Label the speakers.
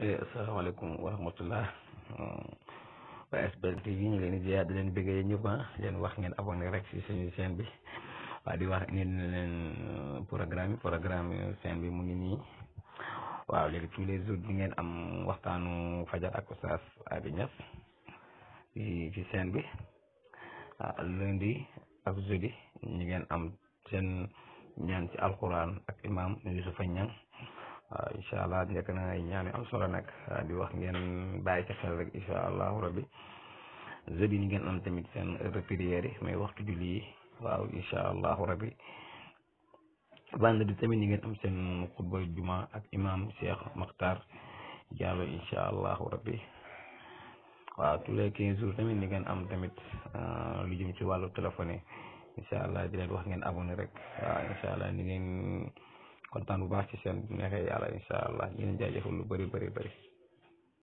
Speaker 1: Asalaamaaleykum wa rahmatullah waa SBT TV ñu leen di ziar di leen bëggee ñëpp leen wax ngeen abonné rek ci suñu chaîne bi waa di wax indi na leen programme chaîne bi mu ngi nii waaw léegi tous les jours di ngeen am waxtaanu fajar ak Oustaz Hady Niass ci chaîne bi lundi ak jeudi ñi ngeen am seen ñaan ci alquran ak imam Youssoufa Niang waaw incha allah nekk na ay ñaan yu am solo nag di wax ngeen bàyyi ci xel rek incha allahu rabbi jeudi ni ngeen am tamit seen heure prière yi may waxtu julli yi waaw incha allahu rabbi vendredi tamit ni ngeen am seen xutba juma ak imam Cheikh Makhtar Diallo incha allahu rabbi waaw tous les 15 jours tamit ni ngeen am tamit lu jëm ci wàllu téléphone yi incha allah di leen wax ngeen abonné rek waaw incha allah ni ngeen kontaan bu baax ci seen neexee yàlla incha allah ñu leen jaajëfal lu bëri bëri bëri